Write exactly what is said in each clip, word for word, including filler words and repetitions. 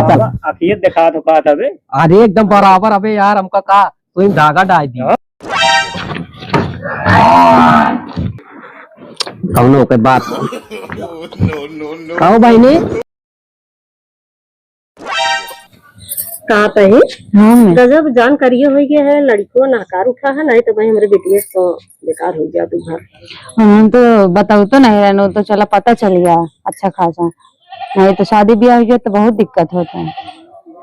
अब अखियत दिखा तो का तबे। अरे एकदम बराबर। अबे यार, हमका का तू ही धागा डाल दी। हाँ। कौनो के बात। कहो बहिनी। का तही? हाँ, मैं। गजब जानकारिये होइ गया है, लड़कियो नाकार उठा है, नहीं तो भाई हमरे बेटिये तो बेकार होइ गया तू घर। हम तो बताओ तो नहीं रहनो, तो चला पता चल गया अच्छा खासा, नहीं तो शादी ब्याह होइ गया तो बहुत दिक्कत होता है।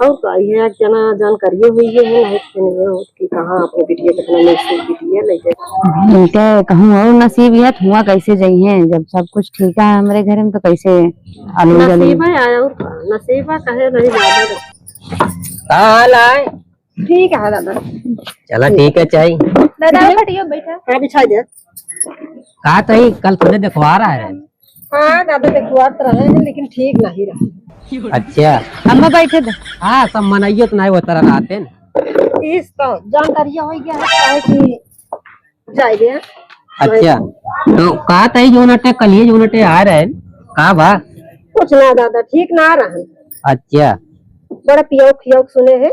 और का, ये एक जना जानकारिये होइ गया है, नहीं तो नहीं हो कि कहाँ अपने बेटिये कितना नसीब बिटिये लेके। इनके कहूँ और नसीब है, हुआ कैसे जइहैं, जब सब कुछ ठीक है हमरे घर में तो कैसे आलू जलू। नसीब है, आया और का, नसीब है, कहे नहीं ज्यादा। का हाल है? ठीक है दादा। चला ठीक है, चाही। दादा, बिटिया, बैठा। हाँ, बिछा दे। का तही, कल तुझे देखवा रहा है। हाँ दादा, देखवा तो रहे हैं, लेकिन ठीक नहीं रहा। अच्छा। अम्मा बैठे दे। हाँ, सब मनइयो तो नहीं होता रहते हैं। इस तो जानकारिया होइ गया है, काहे कि जाए गया। अच्छा, तो का तही जोन अटे, कलिए जोन अटे आ रहे हैं, का बा? कुछ ना दादा, ठीक ना रहा। अच्छा। बड़ा पियौक खियौक सुने हैं।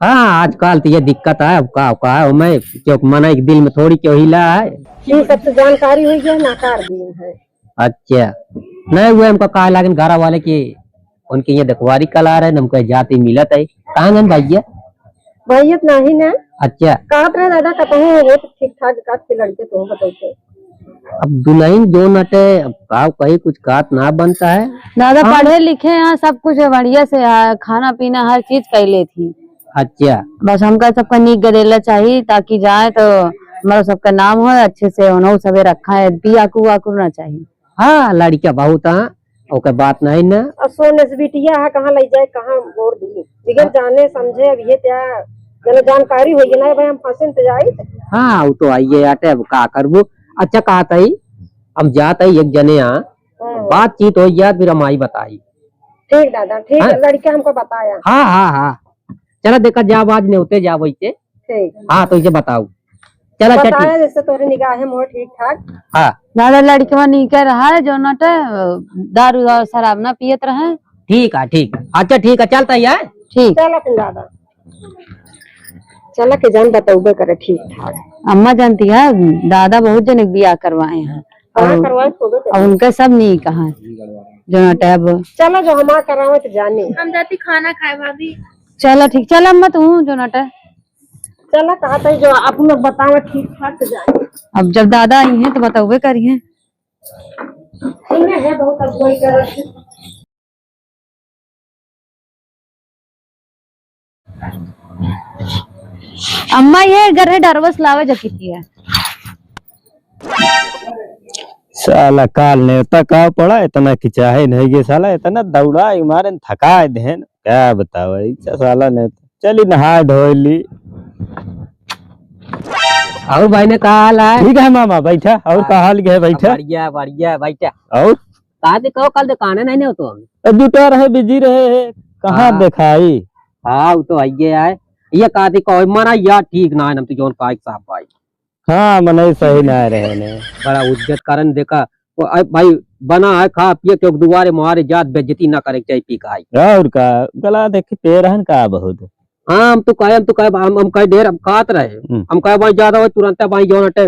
हाँ, आजकल तो ये दिक्कत है, अब का, का है, मैं क्यों, मना एक दिल में थोड़ी क्यों हिला है। ये सब तो जानकारी हुई है, नाकार दी है। अच्छा, नहीं हुआ हमको कहा, लेकिन घर वाले की, उनके ये देखवारी कल आ रहे हैं, हमको जाति मिलत है। कहाँ गए भैया? भैया तो नहीं ना। अच्छा। कहत रहे दादा, कतहूँ हो तो ठीक ठाक, एक आध के लड़के तो बतौते। अब दुल्हन जोन अटे, अब का कही, कुछ कात ना बनता है। दादा हाँ। पढ़े लिखे हैं, सब कुछ है बढ़िया से, आ, खाना पीना हर चीज कर लेती। अच्छा। बस हमका सबका नीक गरेला चाहिए, ताकि जाए तो हमारा सबका नाम हो, अच्छे से उन्हों सबे रखा है, पियाकू वाकू ना चाहिए। हाँ, लड़कियाँ बहुत हैं, ओके बात नहीं ना। और सोने से बिटिया है, कहाँ ले जाए, कहाँ बोर दी। जिगर हाँ। जाने समझे, अब ये क्या, जने जानकारी होई ना भाई, हम फंसे तो जाई। हाँ, वो तो आइए आटे, अब का करबो। अच्छा, कहा तही, हम जात है एक जने यहाँ, हाँ। बातचीत हो जात, फिर हम आई बताई। ठीक दादा, ठीक हाँ? है, लड़के हमको बताया। हाँ, हाँ, हाँ। चला देखा, जाब आज नेवते जाब वैसे। ठीक। हाँ, तो इसे बताओ। चला, अच्छा, बताया ठीक। जैसे तोरे निगाह में हो ठीक ठाक। हाँ। दादा, लड़कवा नीके रहा है, जो नटे दारू और शराब ना पियत रहे। ठीक है, ठीक। अच्छा, ठीक है, चलता ही है। ठीक। चला फिर दादा। चला के जान बतौबे करे ठीक ठाक। अम्मा जानती है, दादा बहुत जने के बियाह करवाए हैं। हाँ, और, करवाए होबे करे। और उनका सब नीक है, जो नटे अब। चला जो हमार करावे तो जाने। हम जाती खाना खाए भाभी। चला ठीक, चला अम्मा तू जो नटे। चला, कहा था जो आप लोग बताओ ठीक ठाक तो जाए। अब जब दादा आई हैं तो बतावे करिए। सुने हैं बहुत अब कोई कर। अम्मा ये घर है डरवस लावे जकितिया। साला काल नेवता का पड़ा, इतना किचाहे नहीं गे साला, इतना दौड़ा मारे थका देन, क्या बतावे, इच्छा साला नेवता। चली नहाए धोए ली। और भाई ने का हाल है? ठीक है मामा, बैठा। और हाँ। का हाल है, बैठा? बढ़िया, बढ़िया, बैठा। और? का दे कहो, कल दुकाने नहीं, नहीं हो तो हम। अब जुटा रहे, बिजी रहे है, कहाँ हाँ। देखाई? हाँ, वो तो आइए आए। ये का दे कहो, माना यार ठीक ना है, हम तो जोन का एक साहब भाई। हाँ, मनई सही ना रहे ने। बड़ा उज्जत करन देखा, वो, आ, भाई, बना है, खा पिए, क्यों दुआरे मुहारे जात बेइज्जती ना करे के चाही, पी के आई। और का, गला देख के पी रहन का बहुत। हाँ, हम तो कहे, हम तो कहे, हम, हम कहे ढेर, हम खात रहे। हम्म। हम कहे, भाई, ज्यादा हो, तुरंत भाई, जौन हटे।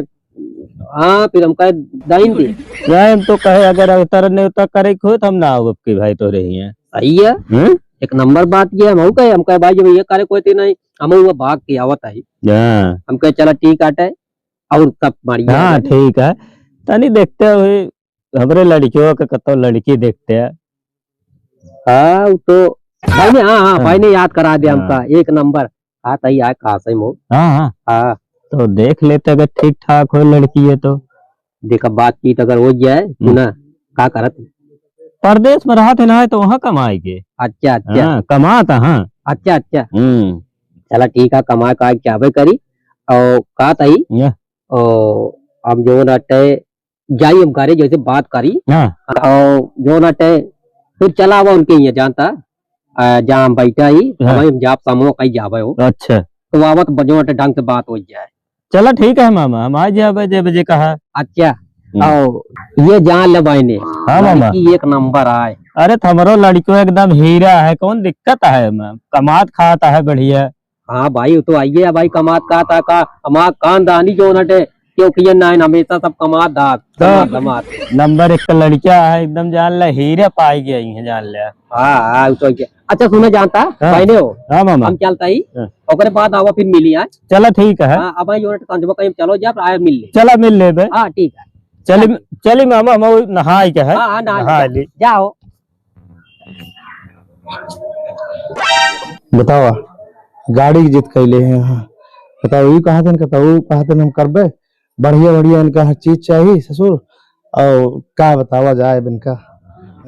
हाँ, फिर हम कहे, दाइन दे। नहीं, हम तो कहे, अगर उतर नेवता करे के हो, तो हम ना आओ अब की भाई तोरे ही हैं। सही है। हम्म? एक नंबर बात ये, हम कहे, हम कहे, भाई, जब ये करे कोई तो नहीं, हम वो भाग के आवत है। हाँ। हम कहे, चला, ठीक आटे। और सब बढ़िया हाँ, है। ठीक है। तनी देखते हुए हमरे लड़कियों के कतो लड़की देखते हैं। हाँ, वो तो भाई ने, हाँ, हाँ, हाँ। भाई ने याद करा दिया हाँ। हमका, एक नंबर। हाँ, तई आए, कहा सही मो। हाँ, हाँ। हाँ। तो देख लेते, अगर ठीक ठाक हो लड़की है तो। देखा, बातचीत अगर हो जाए, हम्म। सुना, का करत? परदेस में रहत है ना, तो वहाँ कमाए के। अच्छा, अच्छा। हाँ, कमात, हाँ। अच्छा, अच्छा। हम्म। चला, ठीक है, कमाए का जाबे करी। और का तई? या। और हम जो ना अटे, जाई हम घरे जैसे बात करी। हाँ। और जो ना अटे, फिर चला आवा उनके यहाँ जानता, आ, जहाँ हम बैठा ही, हाँ। वहीं हम जाप समूह कहीं जाबे हो। अच्छा। तो आवत ब-, जो ना अटे ढंग से बात हो जाए। चला ठीक है मामा, हम आ जाबे जे बजे कहा। अच्छा। हम्म। और ये जान ले भाई ने, हाँ मामा। लड़की एक नंबर आए। अरे, त हमरो लड़िको एकदम हीरा है, कौन दिक्कत है एमे? कमात खात है बढ़िया। हाँ भाई, उ तो आइए है भाई, कमात खात है का, हमार खानदानी जौन हटे, क्यों किए ना, हमेशा सब कमात धात, तो कमात धमात। नंबर एक का लड़िका है, एकदम जान ले, हीरे पाई गया है, जान ले। हाँ, हाँ, उ तो आइए। अच्छा सुना जानता, हाँ। पहले हो। हाँ, मामा। हम चलता ही, हाँ। ओकरे बाद आवा फिर मिली आज। चला ठीक है। हाँ, अब भाई जौन हटे संजवा कहीं चलो जा, फिर आए मिल ले। चला मिल लेबे। हाँ, ठीक है। चली, चल। चली मामा, हम नहाए के है। हाँ, हाँ, नहा नहा ले। ले। जाओ। बतावा, गाड़ी की जिद कैले हैं, हाँ। बताओ, ई कहत हैं, कहता, ऊ कहत हैं, हम करबे, बढ़िया, बढ़िया इनका हर चीज चाहिए, ससुर। और का बतावा जाए अब इनका,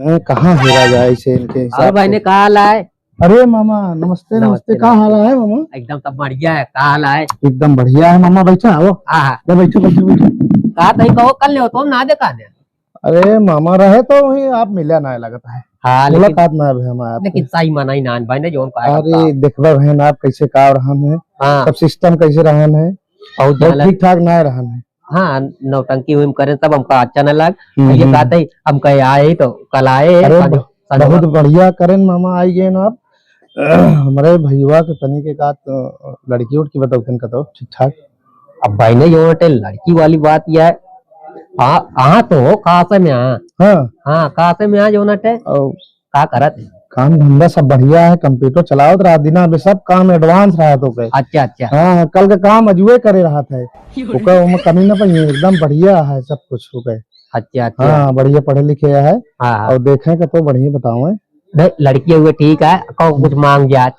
हैं, कहाँ हेरा जाए इसे इनके हिसाब और बहने से। का हाल है? अरे मामा, नमस्ते, नमस्ते, नमस्ते, का हाल नमस्ते। है मामा? एकदम सब बढ़िया है, का हाल है? एकदम बढ़िया है मामा, बैठा हो। हाँ, हाँ। ले बैठो, बैठो, बैठो। का तई कहो, कल ले हो, तुम ना देखा ने। अरे मामा रहे तो वही आप मिला ना लगता है। हाँ, लेकिन मुलाकात ना अभी हमारे आपसे। लेकिन सही मना ही नान भाई ने जौन कहा अरे था। देखबे बहन आप कैसे का रहन है, हाँ। सब सिस्टम कैसे रहन है, बहुत बहुत ज्यादा। ठीक ठाक ना रहन है। हाँ, नौटंकी हुई करे तब हमका अच्छा न लग। हम्म, ये हम्म। कहते ही हम कहे आए ही तो कल आए, अरे संजो-, ब-, संजो-, बहुत बढ़िया करें मामा आई गए ना आप। हमारे भैया के तनी के का तो लड़की उड़की बताओ तन का तो ठीक ठाक। अब भाई ने जो नटे लड़की वाली बात यह है। हाँ, हाँ तो हो, कासे में हाँ। हाँ। हाँ, कासे में हाँ जो नटे। और का करत है? काम धंधा सब बढ़िया है, कंप्यूटर चलावत रहा दिना में, सब काम एडवांस रहा तो के। अच्छा, अच्छा। हाँ, हाँ, कल का काम अजुए करे रहा था। ओकर ओमे कमी ना पाइए, एकदम बढ़िया है सब कुछ ओके। अच्छा, अच्छा। हाँ, बढ़िया पढ़े लिखे है। हाँ, हाँ। और देखें का तो बढ़िया बताओ है। नहीं, लड़की हुए ठीक है, कहूँ कुछ मांग जात।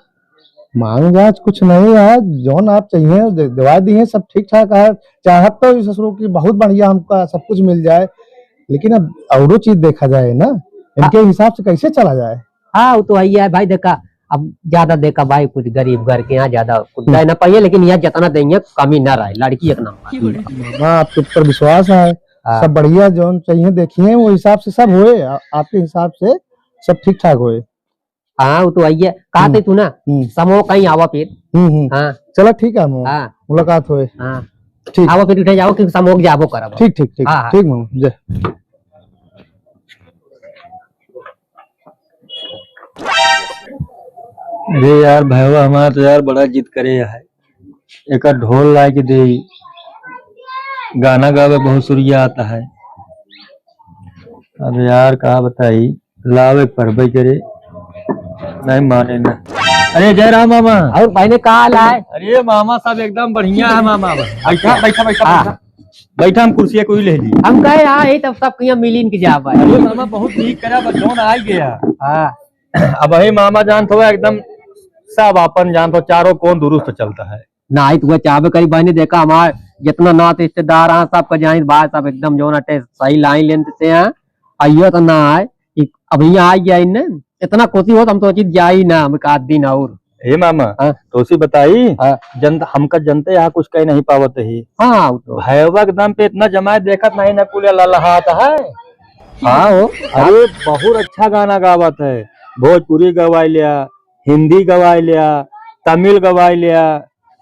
मांग जांच कुछ नहीं है, जौन आप चाहिए दे-, दिवा दी है, सब ठीक ठाक है। चाहत तो इस ससुरों की बहुत बढ़िया हमका सब कुछ मिल जाए, लेकिन अब औरो चीज देखा जाए ना, इनके हाँ। हिसाब से कैसे चला जाए। हाँ, वो तो है ही है भाई। देखा, अब ज्यादा देखा भाई, कुछ गरीब घर के यहाँ ज्यादा कुछ हम्म। दे ना पाइए, लेकिन यहाँ जितना देंगे कमी ना रहे, लड़की एक नंबर। मामा, आपके ऊपर विश्वास है, हाँ। सब बढ़िया जौन चाहिए देखिए, वो हिसाब से सब होए, आ-, आपके हिसाब से सब ठीक ठाक होए। हाँ, वो तो आइए। कहा हम्म। थे तू ना, हम्म। समो कहीं आवा फिर। हम्म, हम्म। हाँ। चला, ठीक है, मामा। हाँ। मुलाकात होए। हाँ। ठीक। आवा फिर उठे जाओ कि समो के जाबो करब। ठीक, ठीक, ठीक। हाँ, हाँ। ठीक, मामा, जय। अरे यार, भैया हमारा तो यार बड़ा जिद करे है, एक ढोल ला के दे, गाना गावे बहुत सुरिया आता है। अब यार का बताई, लावे परबे करे, नहीं माने ना। अरे जय राम मामा। और भाई ने का हाल है? अरे मामा सब एकदम बढ़िया है मामा। बैठा, बैठा, बैठा, हाँ। बैठा। बैठा, हम कुर्सिया कोई ले ली। हम कहे हाँ, यही तब सब कहीं मिलीन के जा भाई। अरे मामा बहुत ठीक करा, बस जौन आ गया। हाँ। अब हे मामा जान तो एकदम सब अपन जान तो चारों कौन दुरुस्त चलता है। ना आई तो वह चाहबे करी बहनी, देखा हमार जितना नात रिश्तेदार हैं सबका जानी भाई, सब एकदम जौन अटे सही लाइन लेंथ से हैं। आइयो तो ना आए, इ-, अब यहाँ आ गया इन्ने, इतना खुशी हो तो हम सोची जाई ना, हम एक आध दिन और। हे मामा, हाँ? तो उसी बताई, हाँ। जनता हमका जनते यहाँ कुछ कही नहीं पावत ही। हाँ, वो तो। भैवा के दम पे इतना जमाए देखत नहीं ना कुल ललहात है। हाँ हो। अरे बहुत अच्छा गाना गावत है, भोजपुरी गवाई लिया, हिंदी गवाई लिया, तमिल गवाई लिया,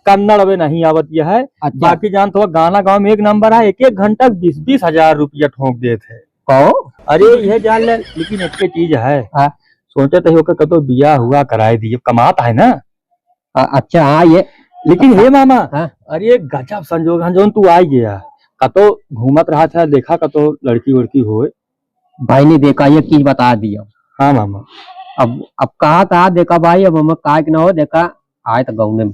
कन्नड़ अबे नहीं आवत यह है। अच्छा। बाकी जान तो गाना गाँव में एक नंबर है, एक एक घंटा बीस बीस हजार रुपया ठोंक देत है। कहो? अरे यह जान ले, लेकिन एक चीज है। हाँ। सोचे तो ओकर कतो बियाह हुआ कराए दिए, कमात है ना। अ-, अच्छा, हाँ, ये लेकिन हे मामा, हाँ। अरे गजब संजोग है, जौन तू आ गया, कतो घूमत रहा था, देखा कतो लड़की वड़की होए। भाई ने देखा, ये चीज बता दिया। हाँ मामा। अब, अब कहा था, देखा भाई, अब हम का कि ना हो, देखा, आए तो गाँव में।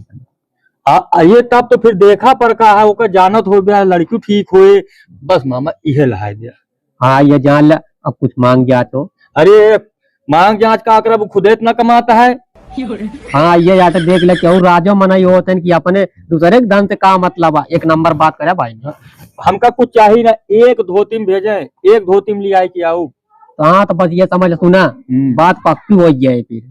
आ, आ, ये तब तो फिर देखा पर का है, ओकर जानत हो गया, लड़की ठीक होए, बस मामा इहे लहाए दिया। हाँ, ये जान ले, अब कुछ मांग जात हो। अरे, मांग जांच का करब, खुदे इतना कमाता है। हाँ, ये जाके देख ले, केहू राजो मनई होत हैं कि अपने दूसरे के धन से का मतलब है, एक नंबर बात करे भाई। हमका कुछ चाहिए ना, एक धोती में भेजे, एक धोती में ले आए के आऊ। तो हाँ, तो बस ये समझ सुना, हम्म। बात पक्की हो जाए फिर।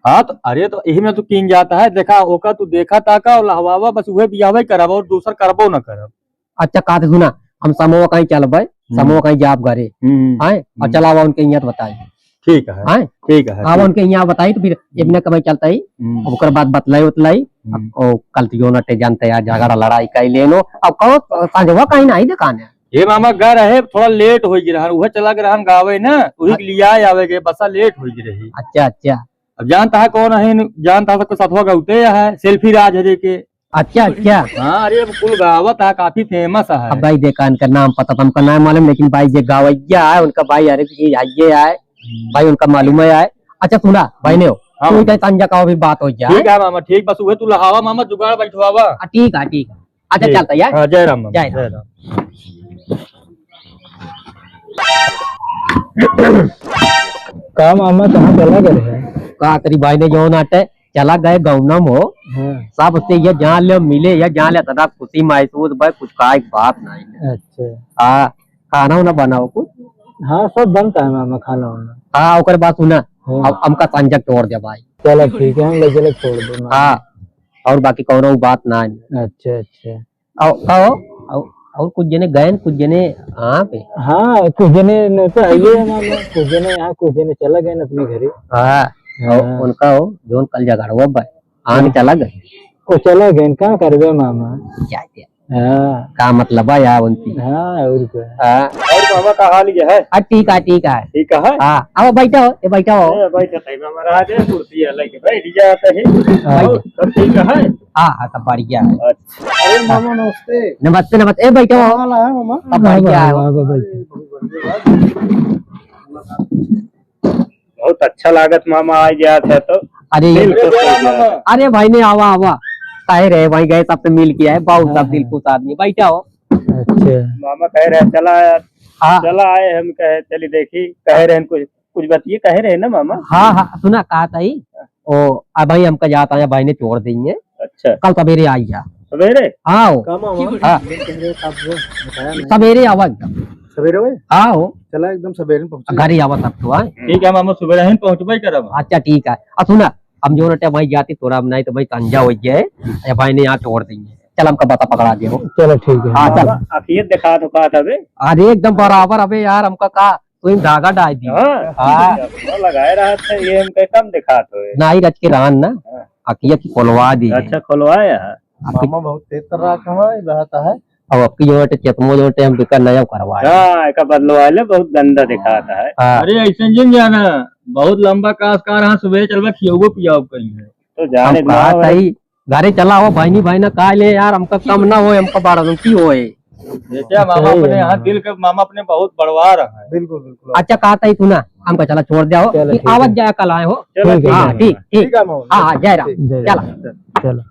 हाँ, तो अरे, तो यही में तो कीन जाता है, देखा, ओका तू देखा ताका और लहवावा, बस उहे बियाहवे करब और दूसर करबो ना करब। अच्छा, का थे सुना, हम समूह कहीं चलबे, हम्म। समूह कहीं जाब घरे, हम्म, आए, और हम्म। चलावा उनके यहाँ तो बताई। ठीक है, आए? ठीक है, आवा ठीक। उनके यहाँ बताई तो फिर इबने कमाई चलता ही, हम्म। अब ओकर बाद बतलाई उतलाई, हम्म। अब ओ, कल तो यो नटे जानते यार, झगड़ा लड़ाई कई लेनो, अब कहो, संजवा कहीं नहीं दुकान है। ये मामा गा रहे, थोड़ा लेट होइ गए रहन, उहे चला गए रहन गावे ना, उही के लिया आवे के, बसा लेट होइ गए रही। अच्छा, अच्छा। अब जानता है कौन है, जानता है सबके साथवा गौते है, सेल्फी राज है जे के। अच्छा, अच्छा। हाँ, अरे अब कुल गावत है, काफी फेमस है। अब भाई देखा, इनका नाम पता तो हमका ना मालूम, लेकिन भाई जे गावैया है, उनका भाई हर एक चीज आइए है, भाई उनका मालूम है। अच्छा सुना, भाई ने हो, हाँ तू मामा। इधर तंजा का भी बात हो जाए। ठीक है मामा, ठीक, बस उहे तू लहावा मामा, जुगाड़ बैठवावा। हाँ, ठीक है, ठीक है। अच्छा, ठीक। चलता यार। हाँ, जय राम मामा, जय राम। जय राम। का मामा, कहाँ चला गए है? का करी भाई ने जौन आटे चला गए गौनम हो। हाँ। सबसे ये जान ले मिले, ये जान ले तदा खुशी महसूस भाई, कुछ का एक बात नहीं। अच्छा। हाँ, खाना उना बनाओ कुछ। हाँ, सब बनता है मामा, खाना उना। हाँ, ओकर बात सुना। हाँ। अब हमका तंजा तोड़ दे भाई। चलो ठीक है, हम ले चले छोड़ दे मामा। हाँ, और बाकी कौनो बात ना है। अच्छा, अच्छा। और, और, और, और कुछ जने गए न, कुछ जने यहाँ पे। हाँ, कुछ जने न तो आइए है मामा, कुछ जने यहाँ, कुछ जने चला गए न अपने घरे। हाँ, हाँ। और उनका हो, जोन कल झगड़वा बा, आन हाँ। चला गए। वो चला गए, का करबे मामा? जाए दे। हाँ। का मतलब है यार उनकी? हाँ, और क्या? हाँ। और मामा का हाल ये है? हाँ, ठीक है, ठीक है। ठीक है? हाँ, अब बैठा हो, ये बैठा हो। ए, बैठा था, मामा रहा दे, कुर्सी है, लेके बैठ जाता है। हाँ। और सब ठीक है? हाँ, हाँ, सब बढ़िया है। अच्छा। अरे मामा, नमस्ते। नमस्ते, नमस्ते। ए, बैठा हो। का हाल है मामा? सब बढ़िया है। वाह, वाह, वाह, वाह। बहुत अच्छा लागत मामा आ गया था तो। अरे, दिल खुश हो गया। अरे भाई ने आवा, आवा। कहे रहे भाई गए सबसे मिल के आए, बहुत हाँ, सब दिल हाँ। खुश आदमी। बैठा हो। अच्छा। मामा कह रहे चला यार, हाँ। चला आए हम कहे चली देखी, कहे रहे कुछ, कुछ बतिए कहे रहे ना मामा। हाँ, हाँ, सुना कहा था ही। ओ, अब भाई हमका जाता है, भाई ने छोड़ देंगे। अच्छा। कल सवेरे आई जा। सवेरे? आओ। का मामा? हाँ। कह रहे तब वो बताया नहीं। सवेरे आवा एकदम। सवेरे हुए? आओ। चला एकदम सवेरे पहुँचे। घरे आवा तब तो आए। ठीक है मामा, सवेरे ही पहुँचबे करब। अच्छा ठीक है। आ सुना, हम जो नटे भाई जाती तोरा अब नहीं तो भाई तंजा हो जाए, या भाई ने यहाँ छोड़ देंगे। चल हमका बता पकड़ा दे हो। चलो ठीक है। हाँ, चल। अखियत दिखा तो का तबे। अरे एकदम बराबर अबे यार, हमका का तू ही धागा डाल दी। हाँ। हाँ। चश्मा लगाए रहा था, ये हमके कम दिखात होए। नाही रच के रहन ना, हाँ। अखिया की खोलवा दी है। अच्छा, खोलवाया है। आपकी मामा बहुत तेज कर रहा है, कहाँ रहता है? अब आपकी जो है, चश्मो जो है, हम बिकर नया करवाए। हाँ, एका बदलवा ले, बहुत गंदा दिखाता है। हाँ। अरे, ऐसे जिन जाना, बहुत लंबा कास कार, हाँ, सुबह चलबा, खियाओ पियाओ कहीं है। तो जाने हम कहा था ही, घरे चला हो, बहिनी, बहिना, का ले यार, हमका कम ना होए, हमका बारह की होए। देखिए, मामा सही अपने है, यहाँ मामा। दिल के मामा अपने बहुत बड़वा रहा है। बिल्कुल, बिल्कुल। अच्छा, कहा था ही तू ना, हमका चला छोड़ दिया हो, चलो, कि ठीक आवत है। जाया कल आए हो। चलो, ठीक है, हाँ, ठीक है। ठीक, ठीक। ठीक है, मामा। हाँ, हाँ, जय राम। ठीक, जय चला। राम। चलो।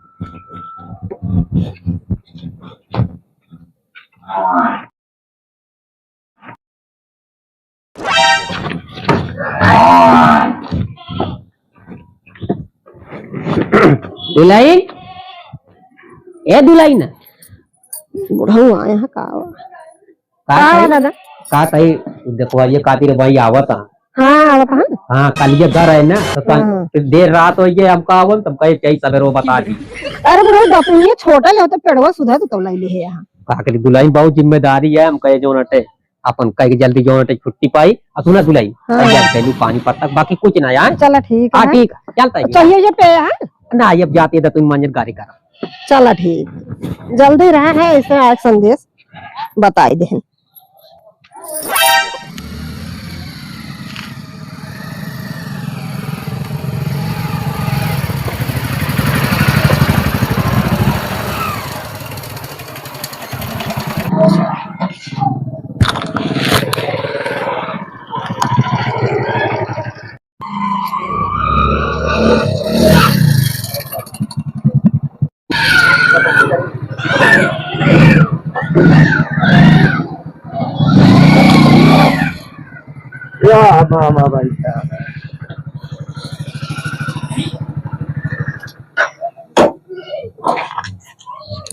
दुलहिन, ए दुलहिन। बुढ़ऊ आए हैं का? का का कही? दादा? का कही? देखो, ये खातिर भाई आवत है। हाँ, आवत है। हाँ, कल ये घर है ना, तो कल हाँ। फिर देर रात हो गई, हमका आवल, तब कहे, "कई सवेरो बता दी।" अरे बुढ़ऊ, दतुइये छोटा ले तो पेड़वा सुधा तो तौला ले है यहाँ। का करी, दुलहिन बहुत जिम्मेदारी है, हम कहे जो नटे, अपन कह के जल्दी जो नटे छुट्टी पाई। आ सुना दुलहिन, हाँ। तैयार कैलू पानी पत्ता, बाकी कुछ ना यार। चला ठीक हाँ, है। ठीक, चलता है। चाहिए ये पे है? ना, ये अब जाती है तो तुम मंजर गाड़ी करा। चला ठीक, जल्दी रहा है, ऐसे आज संदेश बताई देहन। वाह, वाह, वाह भाई साहब।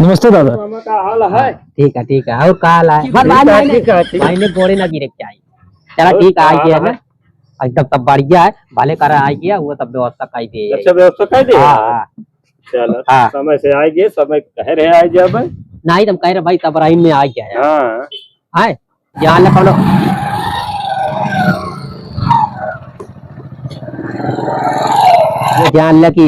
नमस्ते दादा। मामा का हाल है? ठीक है, ठीक है। और का हाल है? बस ठीक भाई, है, भाई ने, ठीक है, ठीक है। भाई ने गोड़े ना गिरे के चाहिए। चला और ठीक है, का आई हाल गया है? ना। एकदम सब बढ़िया है। भले करा आई गया, वो सब व्यवस्था कर दे। अच्छा, व्यवस्था कर दे? हाँ, हाँ। चलो, हाँ। समय से आए गए, समय कह रहे आए जाबे। नहीं, तुम कह रहे भाई, तब राइन में आ गया है। हाँ। आए, जान ले कौनो, जान ले कि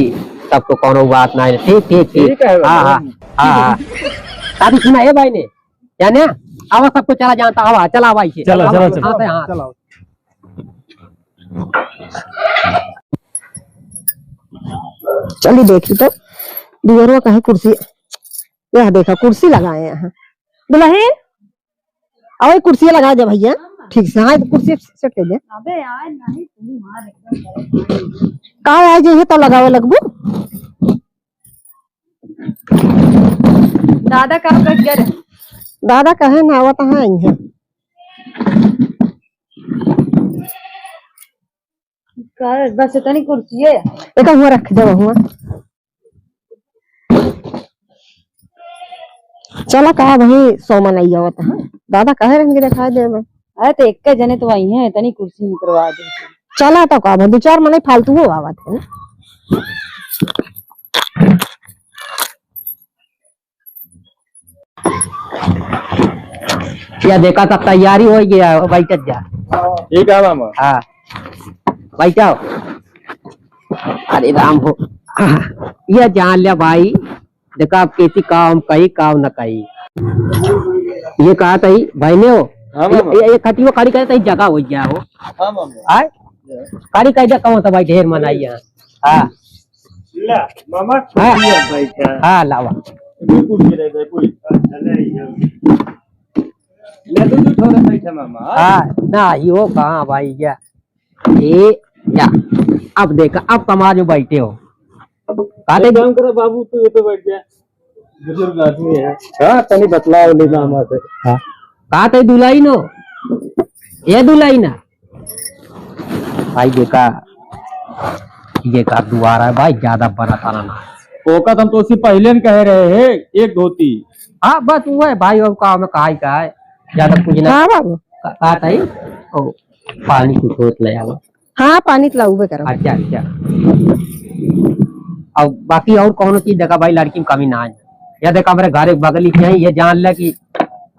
तब तो कौनो बात नहीं। ठीक, ठीक, ठीक। ठीक है, हाँ, हाँ, हाँ, हाँ। शादी सुना है भाई ने? जाने? आवा, सबको चला जानता, आवा, चला आवा इसे। चला, आवा, चला, आवा, चला। आते हैं, हाँ। चला। चली देखी तो, दुअरवा कहे कुर्सी, यह देखा कुर्सी लगाए हैं। दुलहिन, अउर कुर्सी लगा दे भइया, ठीक से। हाँ, कुर्सी सेट कर दे। अबे यार, नहीं, तू मार एकदम। का आज ये तो लगावे लगबू? दादा का बैठ गए रहे? दादा कहे ना आवत है यहाँ। का बस इतनी कुर्सी है? एक हुआ रख दे हुआ। चला का वही सोमा नहीं आवत है। दादा कहे रहे कि दिखा दे। अरे तो एक जने तो आई हैं, इतनी कुर्सी निकलवा दे। चला तो का भाई, दो चार मने फालतू हो आवत है। या देखा, तब तैयारी होइ गया, बैठत जा। ठीक है मामा। हाँ, बैठाओ। अरे राम हो, या जान लिया भाई, देखा अब कैसी काम कही, काम न कही। ये कहा था ही, भाई ने हो, हाँ मामा। ये, ये खटियो खड़ी करे तो ही जगह होइ गया हो। हाँ मामा। आए? खड़ी कर दे, कौन सा भाई ढेर मनाई है। हाँ। ला, मामा, हाँ। कुर्सी है भाई का। हाँ, लावा। ये कुर्सी रह गई, कोई। अच्छा, ले, ये। ले, तू, तू थोड़ा बैठा, मामा। हाँ, ना, यो कहाँ भाई, या। ए, या। अब देखा, अब समाज में बैठे हो। का एक दे काम करो बाबू, तू ये पे बैठ जा। बुजुर्ग आदमी है। हाँ, तनी बतलाओ ले मामा से। हाँ। का ते दुलाई नो? ये दुलाई ना। भाई देखा, ये का दुआरा है भाई, ज्यादा बड़ा तारा ना। ओका तो हम तो उससे पहले न कह रहे हैं, एक धोती। हाँ, बस वो है भाई, और का हमें कहा ही का है, ज्यादा कुछ ना। हाँ बाबू। का, का था ही? ओ, पानी कुछ होत ले आवा। हाँ, पानी तो लाउबे करब। अच्छा, अच्छा। अब बाकी और कौनो चीज देखा भाई, लड़की में कमी ना है। या देखा, हमरे घर एक बगली के हैं, ये जान ले कि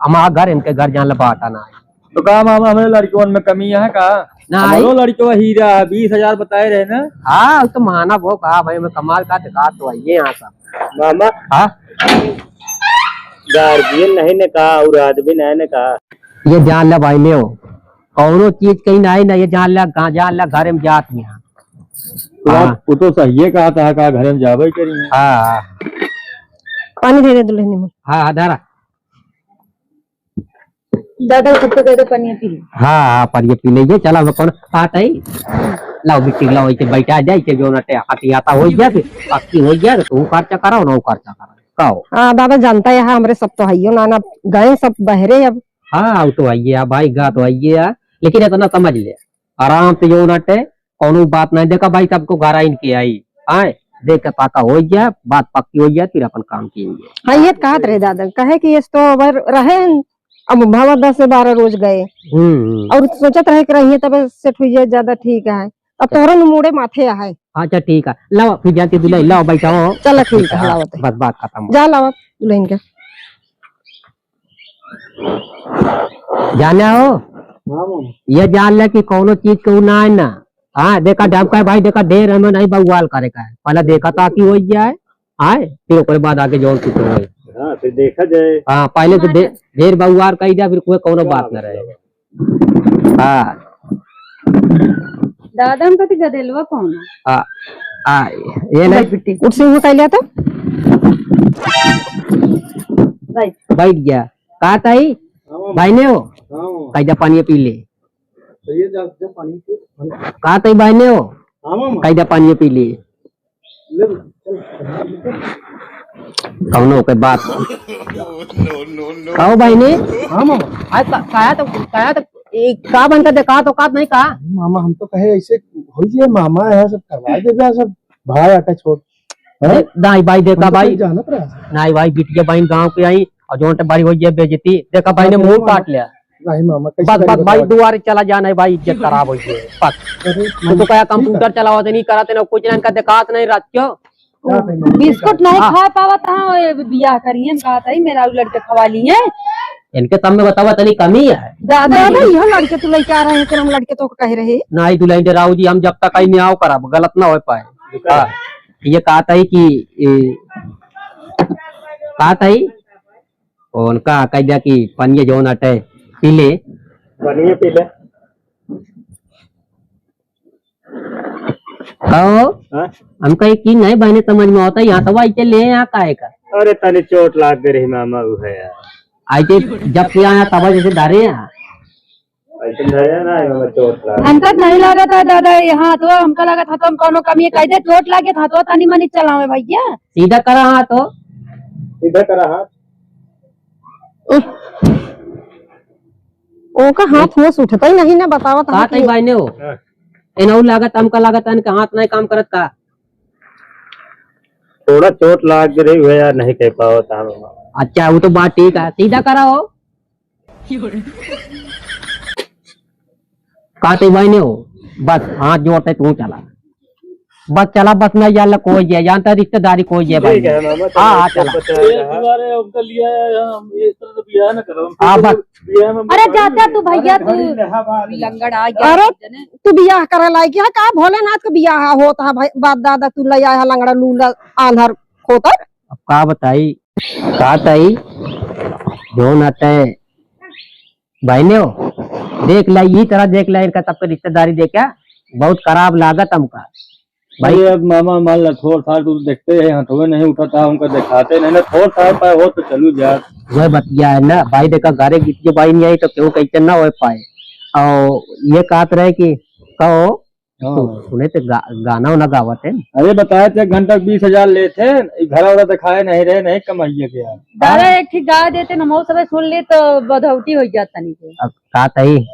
हमारा घर, इनके घर जान ले, बाटा ना है। तो का मामा, हमरे लड़कियों में कमी है का? ना हमारो आई। लड़कियों हीरा है, बीस हजार बताए रहे ना। हाँ, तो माना वो कहा भाई, मैं कमाल का दिखा तो आइए यहाँ सब। मामा। हाँ? गार्जियन नहीं ने कहा और आदमी नहीं ने कहा। ये जान ले भाई, ले हो। कौनो चीज कहीं नहीं ना, ये जान ले, गा-, जान ले, घर में जात में है। तो आप, हाँ। वो तो सही है कहा था, कहा घर में जावे ही करेंगे। हाँ, हाँ। पानी दे दे दुल्हनी में। हाँ, हाँ, धरा। दादा, सबसे ज्यादा पानी पी ले। हाँ, हाँ, पानी पी ले, ये चला, वो कौन बात है? लाओ, बिट्टी लाओ, इसे बैठा जाए, इसे जो ना टे-, हाथी आता हो गया, फिर पक्की हो गया, तो वो खर्चा कराओ, ना वो खर्चा कराओ। का हो? हाँ, दादा जानता है, यहाँ हमरे सब तो हइयो ना, ना गए सब बहरे अब। हाँ, वो तो आइए, हाँ, भाई, गा तो आइए, हाँ। लेकिन इतना समझ ले, आराम से जो ना टे, कौनो बात नहीं। देखा भाई, सबको घर आइन के आई, आए, देख के ताका हो गया, बात पक्की हो गया, फिर अपन काम किएंगे। हाँ, ये कहत रहे दादा, कहे कि ये तो अबर रहे, अब भावा दस से बारह रोज गए। हम्म, हम्म। और सोचत रहे कि रहिए, तब सेट हुई जाए, ज्यादा ठीक है। अब तोहरा न मूड़े माथे आहे। अच्छा, ठीक है, लाओ, फिर जाती दुल्हन, लाओ, बैठाओ। चला, ठीक है, हाँ, लाओ ते। बस बात खत्म। जा, लाओ दुल्हन के। जाने हो? हाँ, मामा। ये जान ले कि कौनो चीज के उ ना है ना। हाँ, देखा, डब का है भाई, देखा, ढेर हमें नहीं बवाल करे का है। पहले देखा तो आती हो जाए, आए, फिर ओकरे बाद आगे जौन कुछ होए। हाँ, फिर देखा जाए। हाँ, पहले से ढे-, ढेर बवाल कही जाए, फिर कोई कौनो बात ना रहे। हाँ। दादा, हम कति गदेलवा कौन है? आ, आ, ये ले। बैठ बिट्टी। उठ से हुआ कह लिया तो? बैठ। बैठ गया। का ताई? हाँ, मामा। भाई ने हो? हाँ, मामा। कायदा पानी पी ले। तो ये जा, जा पानी पी। का ताई भाई ने हो? हाँ, मामा। कायदा पानी पी ले। ले, चल। कौनो के बात। कहो भाई ने? हाँ, मामा। आज का, काया तो, काया तो, ए, का बनता देखा तो का नहीं का? मामा, हम तो कहे ऐसे हो जाए, मामा है, सब करवा देगा, सब भाई आटा छोड़। अरे, नाई भाई, देखा भाई। जानत रहा। नाई भाई, बिटिया बहन गाँव के आई और जोन ते बड़ी हो गया बेइज्जती। देखा भाई ने मुंह काट लिया। नहीं मामा, कैसे बस, बस भाई, दुआरे चला जाना है भाई, इज्जत खराब हो गई। बस। अरे, मैं तो कहा कंप्यूटर चलावत नहीं, करत नहीं, कुछ ना इनका दिखात नहीं रात क्यों? बिस्कुट नहीं हाँ। खा पावत हाँ, ये बियाह करिए, हम कहत है, मेरा लड़के खवा लिए। इनके तब में बतावा तनी कमी है। दादा, दादा, यह लड़के तो लेके आ रहे हैं, फिर हम लड़के तो कह रहे। नहीं, दुल्हन डराऊ जी, हम जब तक आई नहीं आओ करब, गलत ना हो पाए। हाँ। ये कहत है कि, ए, कहत है, उनका कह दिया कि पनिया जौन अटे, पी ले। पनिया पी ले। कहो, हाँ? हमका एक चीज नहीं बहने समझ में आवत है, यहाँ तवा ऐसे ले यहाँ काहे का? अरे तनी चोट लाग गई रही मामा, उ है यार। ऐसे जब से आया तवा जैसे धरे यहाँ। ऐसे धरे ना, ये मामा चोट लाग। हमका नहीं लागत है दादा, ये हाथ हो, हमका लागत हाथ हम कौनो कमी है, कह दे चोट लागे हाथ हो, तनी मनी चलावे भैया। सीधा करा हाथ हो। सीधा करा हाथ। ओका हाथ होश उठता ही नहीं ना, बतावत का है तई कि बहने हो? हाँ। एनहु लागत, हमका लागत, इनके हाथ नहीं काम करत का? थोड़ा चोट लाग रही है यार, नहीं कह पावत हम। अच्छा, वो तो बात ठीक है, सीधा करा हो। का तई बहने हो? बस हाथ जोड़ते तू चला। बस चला, बस नहीं जान ला कोई जे, जानता रिश्तेदारी कोई जे भाई। ठीक है मामा, हाँ, हाँ, चला। चला। ये तुम्हारे उनका लिया है, हम ये इस तरह से बियाह ना करो। हाँ, बस। बियाह में अरे जाता तू भैया, तू लंगड़ आ गया। अरे, तू बियाह करे लायक है का? भोलेनाथ का बियाह होत है भाई, बाप दादा तू ले आया है लंगड़ा लूला आंधर खोतर। अब का बताई, का ताई, जो ना तय बहने हो, देख ला, यही तरह देख ला, इनका सबके रिश्तेदारी देखा, बहुत खराब लागत हमका। भाई अरे अब मामा मान ला, थोड़ थार तो देखते हैं, हथवे नहीं उठाता, हमका दिखाते नहीं ना, थोड़ थार पाए हो तो चलू जा। वह बतिया है ना भाई, देखा घरे गीत के भाई नहीं आई तो क्यों कैसे ना हो पाए। और ये कहत रहे कि कहो, हाँ। तू सुने ते गा-, गाना वाना गावत है। अरे बताए थे एक घंटा बीस हजार लेते हैं, ई घरा वाला दिखाए नहीं रहे, नहीं कमाइए के यार। दादा हाँ। एक ठीक गा देते ना, मऊ सब सुन ले तो बधौती हो जात तनी के। अब का तई?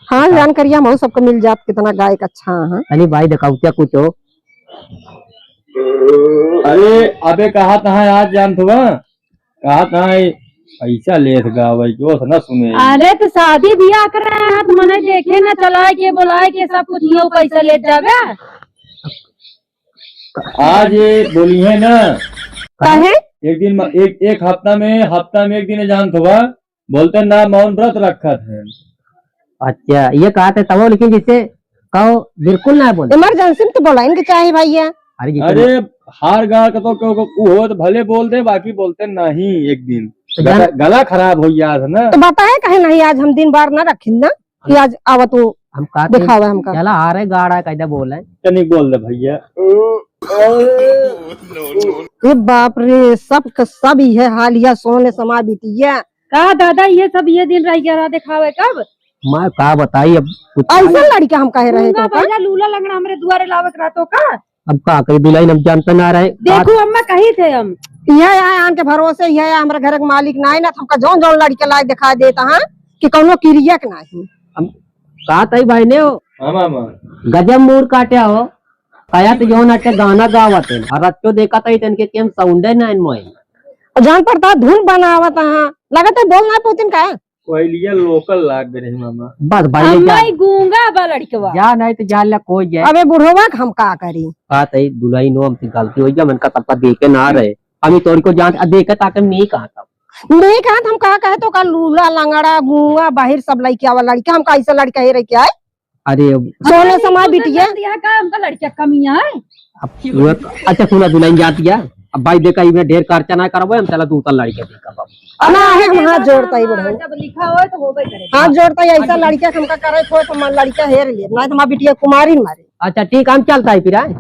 हाँ, जान करिया मऊ सबको मिल जात, कितना गायक अच्छा है। अरे भाई दिखाओ क्या कुछ हो? अरे अबे कहा था आज जान थोड़ा कहा था पैसा लेत गावे, जोश न सुने। अरे तो शादी बियाह करे हैं तो मने देखे न चलाए के बोलाए के सब कुछ यो पैसा लेत जावे। आज ये बोली है ना। काहे? एक दिन म-, एक, एक हफ्ता में, हफ्ता में एक दिन जान थोड़ा बोलते ना मौन व्रत रखत है। अच्छा, ये कहा थे तब, लेकिन जिससे कहो बिल्कुल ना बोले। इमरजेंसी में तो बोला इनके चाहे भैया। अरे जी, अरे, हार गार का तो क्यों को, उ हो तो भले बोल दे, बाकी बोलते नहीं एक दिन। तो जान गला, गला खराब हो गया था ना। तो बताए कहे नहीं, आज हम दिन बार ना रखिन ना कि आज आवा तू हम का दिखावे हमका। चला हारे गाड़ा कैसे बोले। तनिक बोल दे भैया। ए बाप रे, सब का सब ही है हाल, या सोने समा बिटिया। का दादा, ये सब ये दिन रह गया रहा दिखावे कब? मैं का बताई, अब कुछ ऐसा लड़का हम कहे रहे गूंगा तो का? बहरा लूला लंगड़ा हमरे दुआरे लावे के रहतो का? अब का करी दुल्हन, हम जानते ना रहे। देखो अम्मा, कही थे हम। यह आए आन के भरोसे, यह आए हमरे घर के मालिक ना है ना, हमका जौन जौन लड़के लाए दिखा देता है कि कौनो किरिया के नहीं। हम का तई भाई ने हो? हाँ मामा। गजब मूड काटे हो। आया तो जौन आके गाना गावत है, और रच्चो देखा था इतन के केम साउंडे ना इन मोए। जान पड़ता है धुन बनावत है, लगत है बोल ना पोतिन का। कोयलिया लोकल लाग गए रही मामा। बस भाई अम्मा जा, ई गूंगा बा लड़कवा। जा नहीं तो जान ला कोई जाए। अबे बुढ़वा के हम का करी? बात है दुल्हन हो, हमसे गलती हो गया, मन का सबका देखे ना रहे। हम ही तोड़ को जान, आ देखे ताके नहीं कहा था। नहीं कहा था, हम कहा कहे तो का लूला, लंगड़ा, गुआ, बाहिर सब लइके आवा लड़का, हम का ऐसा लड़का हे रह के आए? अरे अब सोने समाय बिटिया। यहाँ का हमका लड़किया कमिया है? अब वो तो, अच्छा सुना दुल्हन जाती है, अब भाई देखा इमे ढेर खर्चा ना करबो, हम चला दूसरा लड़के देखा बाबू। ना है, हम हाथ जोड़ता ही बड़ो। जब लिखा हो तो होबे करे। हाथ जोड़ता ही, ऐसा लड़के हमका करे को तो मन लड़का हेर लिए, ना तो माँ बिटिया कुमारी न मारे। अच्छा ठीक, हम चलता है फिर, आए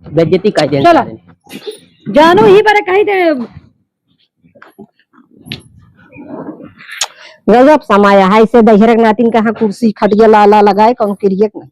बेइज्जती कर देना। चला। जानू ही बरे कहीं दे। गजब समय है, इसे दहिरक नातिन कहाँ कुर्सी खटिया लाला लगाए, कौन किरियक नहीं।